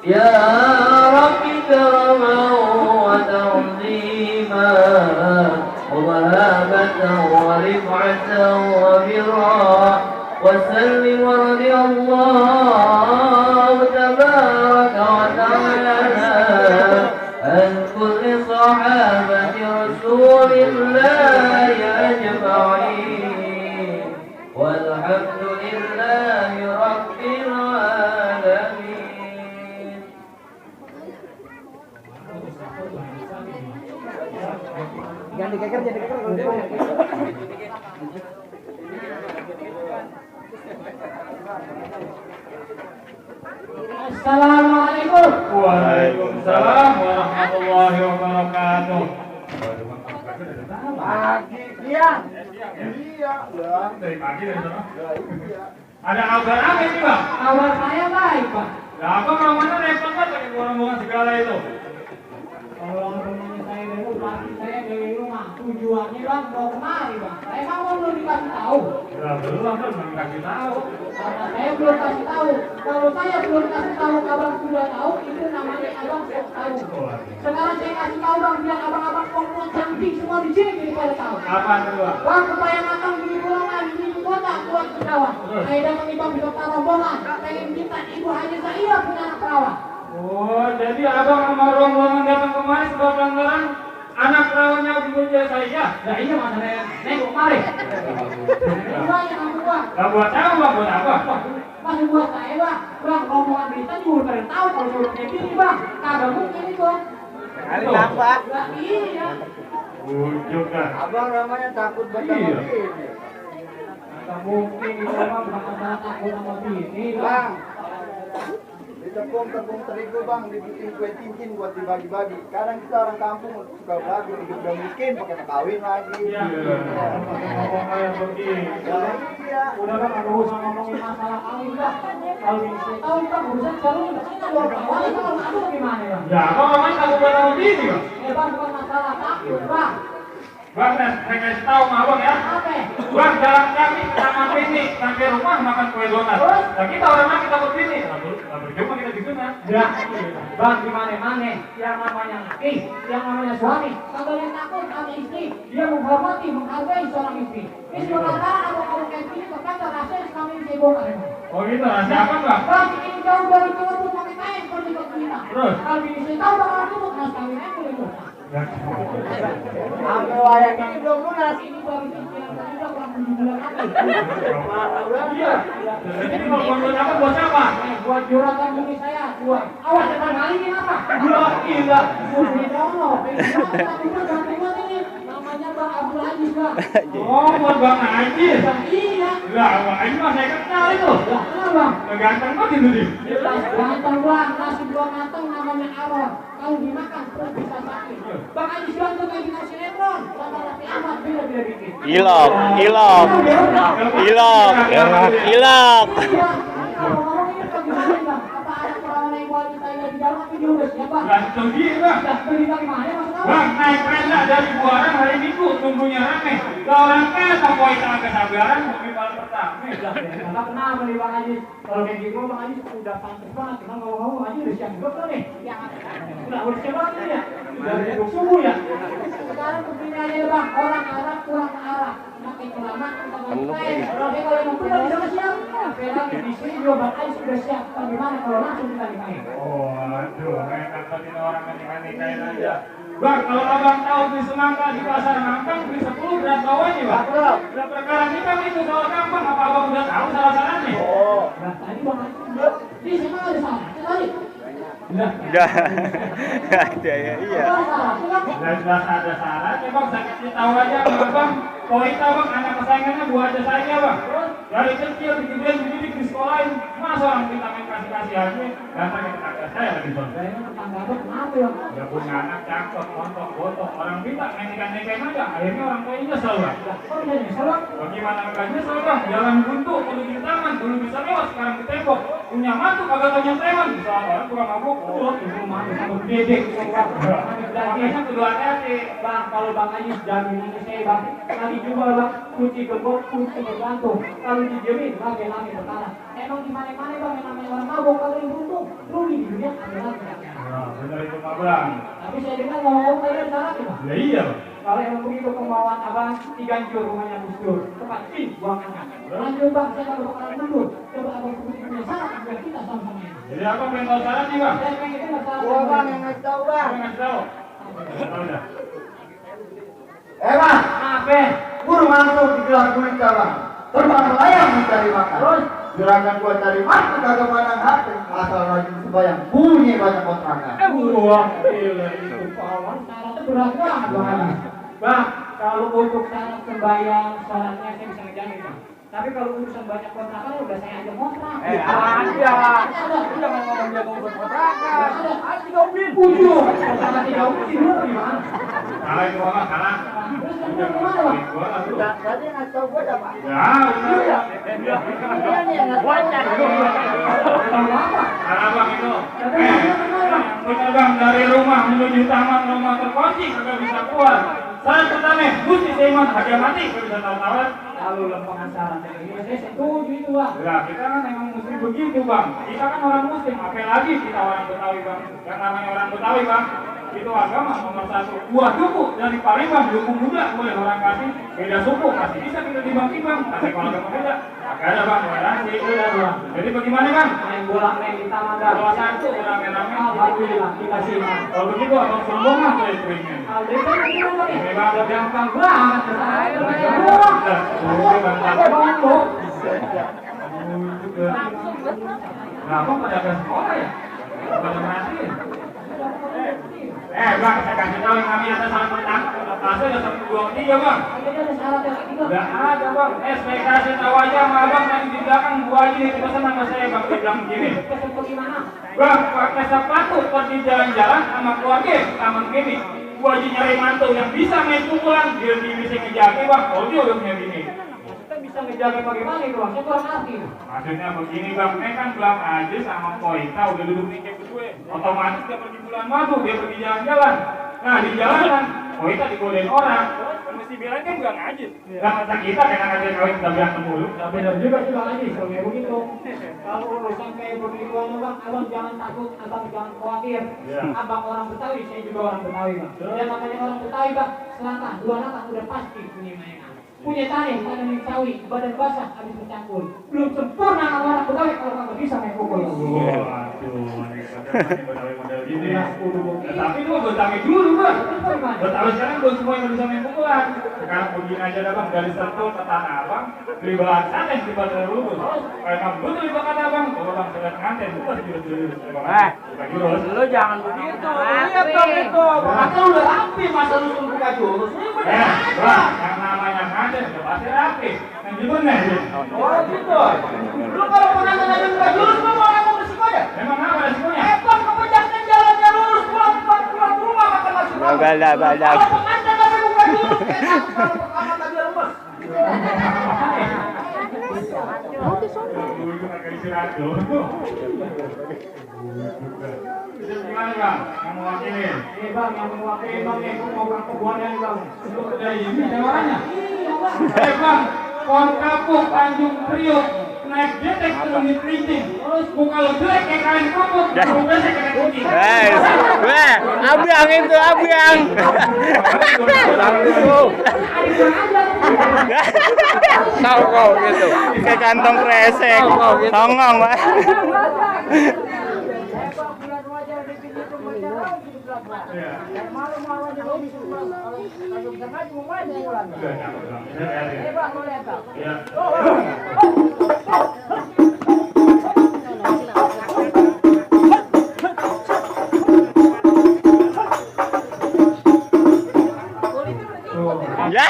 يا رب كرما وتعظيما ومهابة ورفعة وبرا وسلم رضي الله تبارك وتعالى عن كل صحابة رسول الله أجمعين والحمد لله رب العالمين. Jangan dikeker, jangan dikeker. Assalamualaikum. Waalaikumsalam warahmatullahi wabarakatuh. Pagi, siang. Iya, dari pagi dari sana. Ada kabar apa ini, Bang? Kabar saya baik, Pak. Lah, apa mana repot banget pakai rombongan segala itu? Kalau rombongan saya dari pagi saya dari rumah. Tujuannya Bang mau kemari, Bang. Saya mau belum dikasih tahu. Ya, belum kasih tahu. Karena saya belum kasih tahu. Kalau saya belum kasih tahu, abang sudah tahu, itu namanya abang sok tahu. Sekarang saya kasih tahu Bang, biar abang-abang kompon cantik semua di sini jadi pada tahu. Apa itu, Bang? Bang, supaya matang di golongan di kota keluar ke Jawa. Saya datang di Bang beserta rombongan, pengen minta Ibu Haji Zahira punya anak perawan. Oh, jadi abang sama rombongan datang kemari sebab pelanggaran anak perawannya Ibu saya. Nah iya mas, saya nengok kemari. Dua yang aku buat. Lah buat apa, Bang? Buat apa? Masih buat saya Bang. Bang, rombongan kita juga pada tahu kalau suruh kayak gini Bang. Kagak mungkin itu. Kali nampak. Lah iya. Bujuk kan. Abang namanya takut baca Iya. begini. Kagak mungkin itu Bang, bakal takut sama bini Bang, di tepung terigu bang dibikin kue cincin buat dibagi-bagi. Kadang kita orang kampung suka belagu, hidup udah miskin pakai kawin lagi. Iya. Ngomong kayak begini. Iya. Udah Bang, nggak usah ngomongin masalah kawin Bang. Kalau bisa tahu Bang, urusan sekarang udah kita dua kawan itu kalau ngadu gimana Bang? Ya, apa namanya takut sama begini, Bang? Bang, bukan masalah takut Bang. Bang, saya kasih tahu sama abang ya. Apa? Bang, jalan kaki sama ini sampai rumah makan kue donat. Nah, kita orang lagi takut ini. Nah, berjumpa kita di sana. Ya, Bang, gimana-mana yang namanya laki, yang namanya suami, kalau yang takut sama istri, dia menghormati, menghargai seorang istri. Ini sementara kalau kayak gini, terkata rasanya kami bisa bongkar ya, Bang. Oh gitu, rahasia apa, Bang? Bang, ini jauh dari Jawa pun pakai kain seperti ke kita. Terus? Kalau ini saya tahu bakal ribut, mas kawin aja boleh bongkar. Ya. Sampai wayang ini belum lunas. Ini baru cicilan tadi udah kurang 7 bulan lagi. Iya. Jadi mau buat apa? Buat siapa? Buat juragan bumi saya, buat. Awas, jangan kali ini apa? Gila, gila. Bumi Dono, ini namanya Bang Abdul Aziz Bang. Oh, buat Bang Haji. Iya. Lah, Bang Haji mah saya kenal itu. Lah, kenapa Bang? Ganteng banget itu dia. Jelas ganteng Bang, nasi buah matang namanya Aron. Kalau dimakan perut bisa sakit. Bang Haji ganteng kayak di sinetron. Lama Raffi Ahmad bila-bila dikit. Ilok. Iya, ngomong-ngomong ini bagaimana Bang? Apa ada perawan yang buat kita yang di dalam tapi dia udah siap Bang? Ganteng dia, Bang. Dah beli dari mana Mas? Bang, naik kereta dari Buaran hari Minggu, tunggunya rame. Lah orang kata poin agak sabaran, bumi malam pertama. Enggak kenapa nih Bang Haji? Kalau kayak gitu Bang Haji udah pantas banget. Cuma ngomong-ngomong Haji udah siap juga nih. Udah siap banget nih ya. Udah dari subuh ya. Sekarang begini aja Bang, orang Arab pulang ke Arab. Makin lama kita pakai. Kalau yang udah bisa siap, sekarang di sini juga Bang Haji sudah siap. Bagaimana kalau langsung kita dimain? Oh, aduh, kayak dapetin orang nikahin aja. Bang, kalau abang tahu di Semangka di pasar Mampang beli 10 berat bawahnya, Bang. Udah perkara nikah itu soal gampang, apa abang udah tahu salah-salahnya? Oh, Nah, tadi Bang Haji udah. Ini semua ada salah. Tadi. Enggak. Ada ya, iya. Jelas ada salahnya, Bang. Saya kasih tahu aja sama Bang. Poin abang anak kesayangannya buat aja saya, Bang. Dari kecil digedein dididik di sekolahin. Masa orang kita main kasih-kasihannya? Dasar kita kagak saya lagi, Bang. Ya punya anak cakep, montok, botok. Orang kita main nikahin aja. Akhirnya orang tuanya nyesel, Bang. Bagaimana enggak nyesel, Bang? Jalan buntu, perlu di taman, dulu bisa lewat, sekarang di tembok. punya mantu kagak tanya preman, soalnya kurang mabuk. Oh, itu rumah sama dedek Makanya kudu hati-hati. Bang, kalau Bang Haji jamin ini saya Bang, lagi juga Bang, kunci gembok, kunci bergantung. Kalau dijamin, lagi perkara. Emang di mana-mana Bang, yang namanya orang mabuk, kalau yang beruntung, rugi di dunia, ada Nah, benar itu Pak Bang. Tapi saya dengar ngomong kalian salah ya Bang. Ya iya Bang. Kalau emang begitu kemauan abang, diganjur rumahnya Gus Dur. Tepat, buang angkat. Lanjut Bang, saya kalau bakalan mundur. Coba abang punya syarat, biar kita sama-sama ini. Jadi apa pengen tahu syarat nih Bang? Saya pengen itu masalah. Gua bang yang ngasih tahu bang. Apa yang ngasih tahu? Tahu dah. Bang, Apa? buru masuk di gelar gurita bang. Terbang melayang mencari makan. Terus? Gerakan gua cari makan kagak pandang hati. Asal rajin sembahyang bunyi banyak kontrakan. Wah, gila itu kawan. Syaratnya berat banget Bang Haji. Bang, kalau untuk syarat sembahyang, syaratnya saya bisa ngejamin Bang. Tapi kalau urusan banyak kontrakan udah saya aja kontrak. Ada. Jangan ngomong jago buat kontrakan. Ada 3 ubin. Ujung. Sama 3 ubin di luar gimana? Salah itu Bang, salah. Terus yang benar gimana Bang? Gua lah tuh. Tadi ngasih tahu gua dah pak. Ya, udah. Dia nih yang ngasih tahu. Tahu apa? Salah Bang itu. Benar Bang, dari rumah menuju taman rumah terkunci kagak bisa keluar. Syarat pertama, mesti seiman harga mati kagak bisa tahu-tahuan. Lalu lempengan syarat yang ini saya setuju itu Bang. Ya, kita kan emang mesti begitu Bang. Kita kan orang muslim, apalagi kita orang Betawi Bang. Yang namanya orang Betawi Bang, itu agama nomor 1. Buah duku dari Palembang, duku muda boleh orang kasih. Beda suku masih bisa kita timbang-timbang. Tapi kalau agama beda, agak ada Bang, toleransi. Jadi bagaimana Bang? Main bola main di taman dah. Kalau satu rame-rame, Alhamdulillah dikasih iman. kalau begitu abang sombong mas saya seringnya. Alhamdulillah gimana nih? Ini Bang, Udah gampang banget. Kenapa pada ke sekolah ya? Pada merhatiin. Bang, saya kasih tahu yang namanya ada syarat pertama. Tasnya ada 1, 2, 3 Bang. Gak ada Bang. Saya kasih tahu aja sama Abang tadi di belakang gua aja nih pesan sama saya Bang. Dia bilang begini. Bang, pakai sepatu pergi jalan-jalan sama keluarga taman gini. Gua aja nyari mantu yang bisa main pukulan, dia bisa ngejaga Bang. Oh dia udah punya bini. Kita bisa ngejaga bagaimana itu Bang? Saya kurang ngerti. Maksudnya begini Bang, ini kan bilang aja sama Koita udah duduk nikah berdua. Otomatis dia pergi bulan madu, dia pergi jalan-jalan. Nah di jalanan, Koita digodain orang. Mesti bilang kan gak ngajis. Nah masa kita kena ngajin kawin kita berantem mulu. Nah, benar juga sih Bang Haji, kalau kayak begitu. Kalau urusan kayak begituan Bang, Abang jangan takut, Abang jangan khawatir. Ya. Abang orang Betawi, saya juga orang Betawi Bang. Dan namanya orang Betawi Bang, selangkah, 2 langkah udah pasti punya mainan. Punya taring, tangan yang sawi, badan basah, habis bercampur. Belum sempurna sama orang Betawi kalau nggak bisa main pukul. Waduh, model gini. Tapi itu Betawi dulu Bang. Betawi sekarang belum semua yang bisa main pukulan. Sekarang begini aja dah Bang, dari Sentul ke Tanah Abang, dari bahan santai di Bandar Lubus. Kalau emang betul itu kata Bang, coba Bang sedang nganten, bukan jurus-jurus. Lu jangan begitu. Lihat dong itu. Masa udah rapi, masa lu suruh buka jurus. Ini bener aja. Bang, yang namanya nganten udah pasti rapi. Yang gimana ya? Oh gitu. Lu kalau pernah nanya buka jurus, lu mau ngomong resikonya? Memang apa resikonya? Bang, kebanyakan jalannya lurus, pulang rumah makan nasi malam. Badak. Kalau pengantin tapi buka jurus, kayak takut kalau pertama tadi lemes. Itu agak istirahat dulu. Gimana Bang? Yang mewakili? Bang, yang mewakili Bang, aku mau bang kebuannya nih Bang. Udah ini tawarannya. Iya Bang. Bang, Pohon Kapuk Tanjung Priok naik jetek ke unit printing. Terus muka lu jelek kayak kain kapuk, lu besek kayak kucing. Guys, weh, abang itu abang. Tahu kau gitu, kayak kantong kresek, songong Pak. Ya.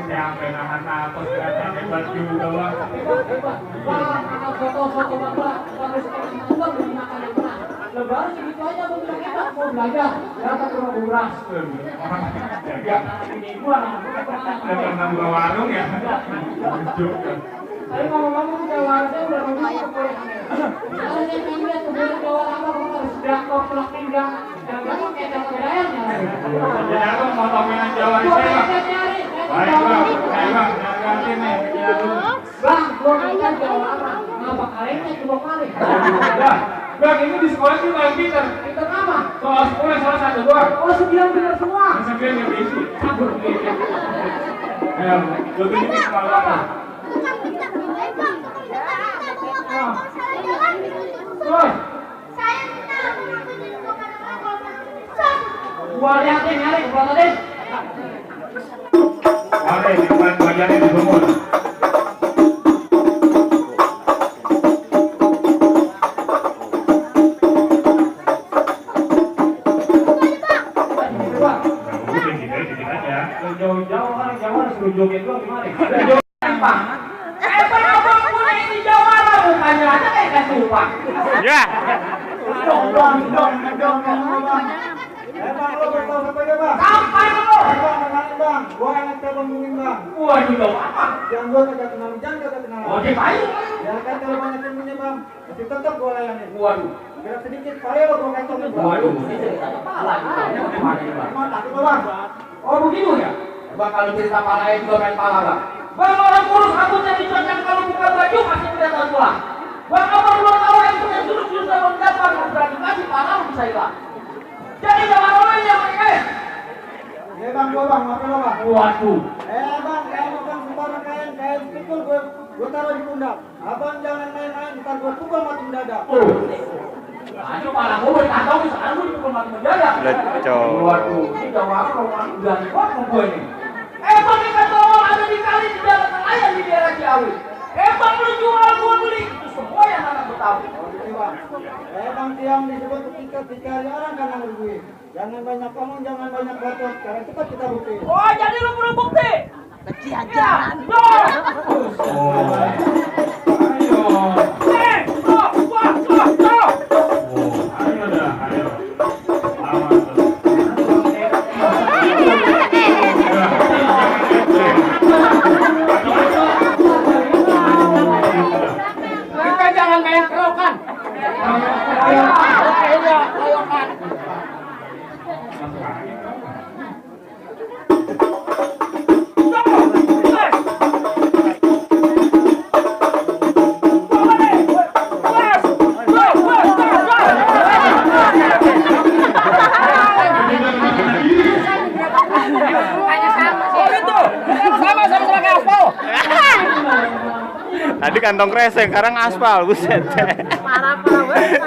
Sampai nahan napas kelihatan hebat juga Bang. Foto-foto Bang, harus Bang dimakan yang benar. Lebaran segitu aja Bang bilang kita mau belajar, datang ke rumah beras. Ini gua Datang buka warung ya. Lucu. Tapi ngomong-ngomong udah warasnya udah nunggu ke tembok maling. Bang, ini di sekolah sih paling pintar. Pintar apa? Soal 10 salah satu doang. Oh, 9 benar semua. Yang 9 yang berisi. Cabur nih. Ya, lo tunjukin kalau apa? Terus. Gua liatin nyari prototin. Oke, depan bagiannya di sumur. Jauh-jauh kan Jawa suruh joget doang gimana? Abang punya ini jawara bukannya aja kayak kasih upah. Ya. Bang, lo betul sampai deh bang. Sampai lo. Bang, kenalin bang. Gua anak telepon bang. Waduh, jauh apa? Yang gua kagak kenal, jangan kagak kenal. Oh, di kayu. Ya kan kalau banyak yang punya bang, tapi tetap gua layanin. Waduh. Gerak sedikit, payah lo gua kacau bang. Waduh, ini cerita kepala. Gimana ini, Bang? Cuma takut lo bang. Oh, begitu ya? Bang, kalau cerita palanya juga main pala, Bang. Bang, orang kurus rambutnya dicocok kalau buka baju masih kelihatan tua. Bang, abang belum tahu yang punya jurus-jurus dalam dapat berani kasih pala bisa hilang. Jadi jangan orang yang Ya bang, gua bang, maafin lo bang. Waduh. Bang, kayak bang sembarang kain pikul gua taruh di pundak. Abang jangan main-main, ntar gua pukul mati mendadak. Nah, itu pala gue dikantong, sekarang gue dipukul mati mendadak. Lecok. Waduh, ini jawab orang udah kuat mau gue nih. Bang, ikan tolong ada di kali di jalan nelayan di daerah Ciawi. Bang, lu jual gua beli. Itu semua yang anak Betawi. Bang, bang tiang disebut ketika dicari orang karena berduit. Jangan banyak ngomong, jangan banyak bacot. Karena cepat kita bukti. Oh, jadi lu perlu bukti? Kecian jalan. Ayo dah, ayo. Aman tuh. Kita jangan main kerokan. Tadi kantong kresek, sekarang aspal, buset. Parah banget.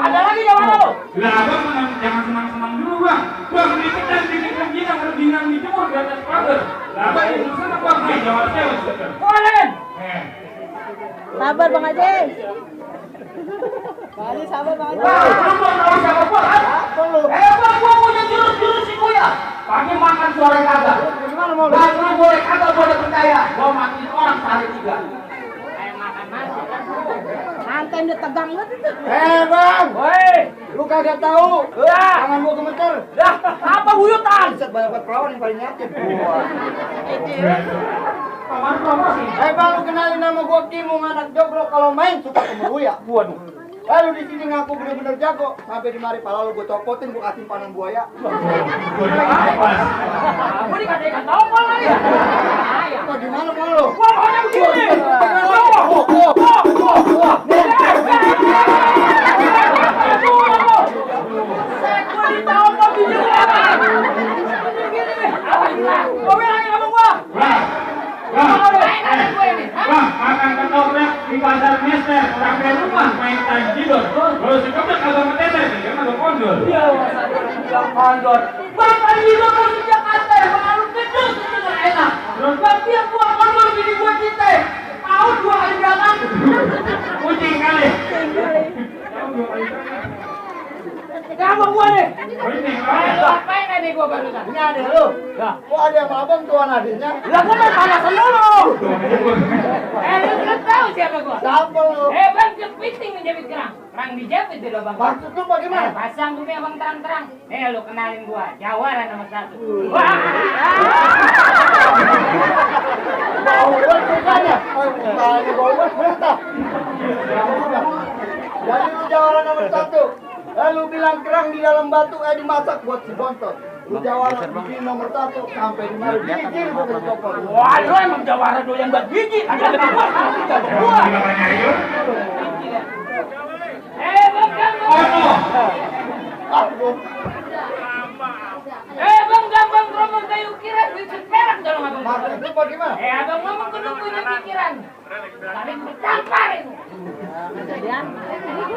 Ada lagi jawaban lo? Lah, abang jangan senang-senang dulu, Bang. Bang, dikit dan dikit lagi yang berdinang di jemur di atas pagar. Lah, abang itu sana, Bang. Nih, jawab cewek, sebentar. Kolen. Sabar Bang Haji. Bang Haji sabar Bang Haji. Wah, lu belum tahu siapa gua kan? Bang, gua punya jurus-jurus si Kuya. Pagi makan, sore kagak. Gimana mau lu? Bang, lu boleh kagak boleh percaya. Gua matiin orang sehari 3. Santai udah tegang banget itu. Bang, Woi, lu kagak tahu. ya. Tangan gua gemeter. Dah, apa buyutan? Set banyak perawan yang paling yakin. Paman promosi. Bang, lu kenalin nama gua Kimung, anak joglo kalau main suka kemeruya. Waduh. Lalu di sini ngaku bener-bener jago. Sampai di mari pala lu gua copotin, gua kasih panan buaya. Aku dikatakan tombol lagi ya. Kok gimana mau lu? Gua maunya begini. Gua ditombol di jalanan. Gua bilangin sama gua. Bang, makan ketoprak di pasar Mester, sampai rumah main tanjidor. Kalau sekepet agak meteter, jangan agak kondor. Iya, bilang kondor. Bang, tadi lu mau di Jakarta, bang lu gendut itu nggak enak. Bang, tiap gua kondor bini gua cinta. Mau 2 kali berangkat. Kucing kali. Kamu gua nih. Kucing Lu apain tadi gua barusan? Ini ada lu. Kok ada yang abang tuan adiknya? Lah gua mau panasan dulu. Lu belum tahu siapa gua? Siapa lu? Bang, kepiting menjepit kerang. Kerang dijepit dulu bang. Maksud lu bagaimana? Pasang gini abang terang-terang. Lu kenalin gua, Jawara nomor 1. Wah. Bau banget mukanya. Mukanya bau banget. Jadi lu jawara nomor 1. Lalu bilang kerang di dalam batu dimasak buat si bontot. Lu jawara biji nomor 1 sampai di mana gigil bukan copot. Wah, lu emang jawara doyan buat biji. Ada lebih buat gua. Bang Gambang. Bang Gambang ngomong kayu kira bisnis perak dalam abang. Maksud itu bagaimana? Abang ngomong kudu punya pikiran. Saling bercampur itu.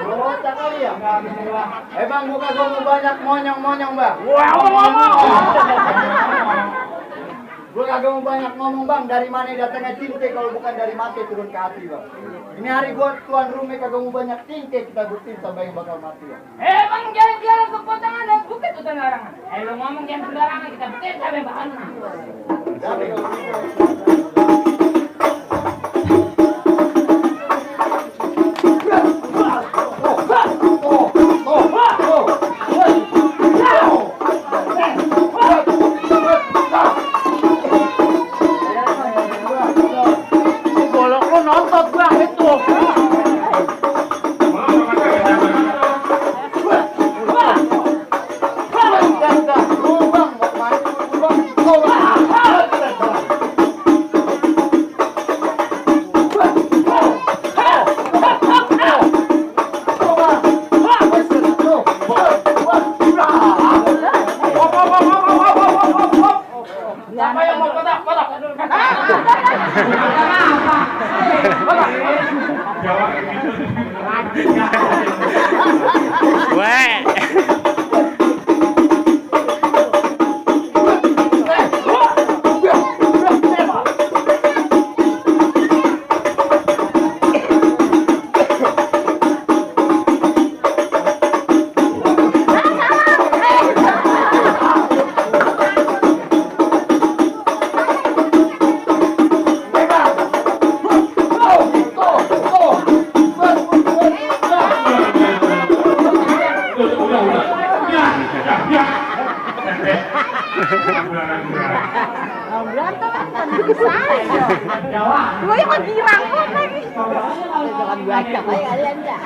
Oh, tak kali ya? Bang, bukan ngomong banyak monyong-monyong, Bang. Wah, ngomong. Gue kagak mau banyak ngomong, Bang. Dari mana datangnya cinta kalau bukan dari mati turun ke hati, Bang. Ini hari gue tuan rumah kagak mau banyak cinta, kita buktiin sampai yang bakal mati, Bang. Bang jalan-jalan ke potongan dan bukit itu larangan. Lu ngomong jangan sembarangan, kita buktiin sampai bakal menang. Jadi kalau gitu. Siapa yang mau kotak? Weh. Berantem kan bisa. Gue yang lagi rangkut lagi. Jangan baca kayak kalian ya.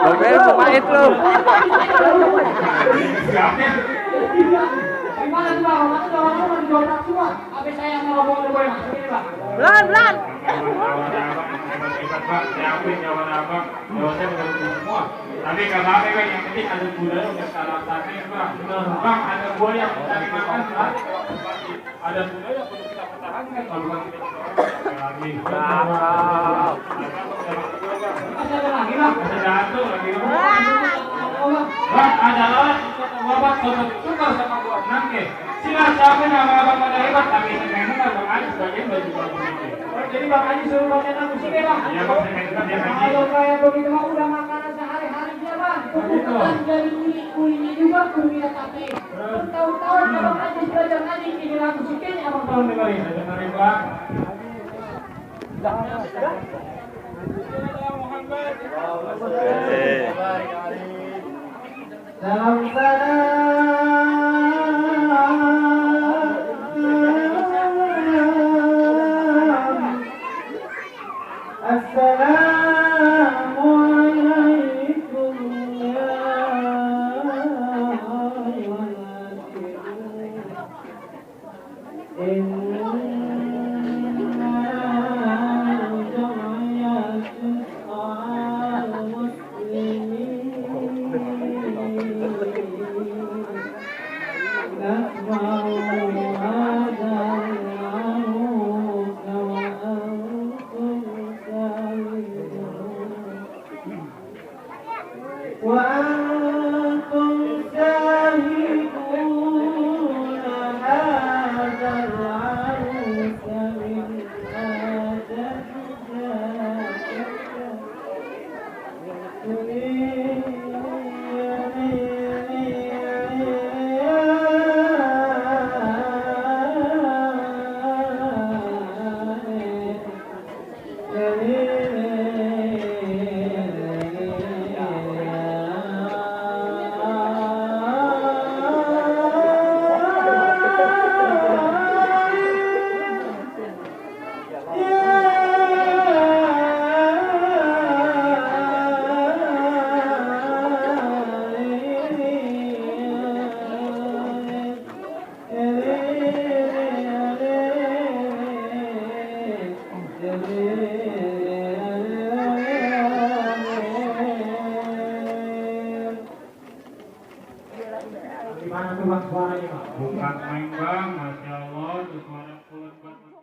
Bobel pemait lu. Gimana tuh Bang? Mas orang mau dikontrak semua. Habis saya ngomong ke gue Mas. Ini Bang. Belan. Tapi kalau apa yang penting ada budaya udah salah satunya bang ada buah yang mencari makan ada budaya perlu kita pertahankan kalau kita lagi Masih ada lagi Bang. ada jatuh lagi bang adalah bapak suka sama buah nangke sila siapa nama abang pada hebat tapi memang abang ada sebagian baju baju ini. Jadi Bang Haji suruh pakai musik ya Bang. Iya bang saya Kalau kayak begitu mah udah makanan sehari-harinya Bang. Bukan dari kulinya juga kulinya tapi tahun-tahun Abang Haji belajar ngaji ini lagu musiknya Abang tahun dengerin. dengerin bang Salam Assalamualaikum ya وأنتم شاهدون هذا العروس من آدم Gimana tuh bang suaranya bang? Bukan main bang, masya Allah, tuh suara pulut buat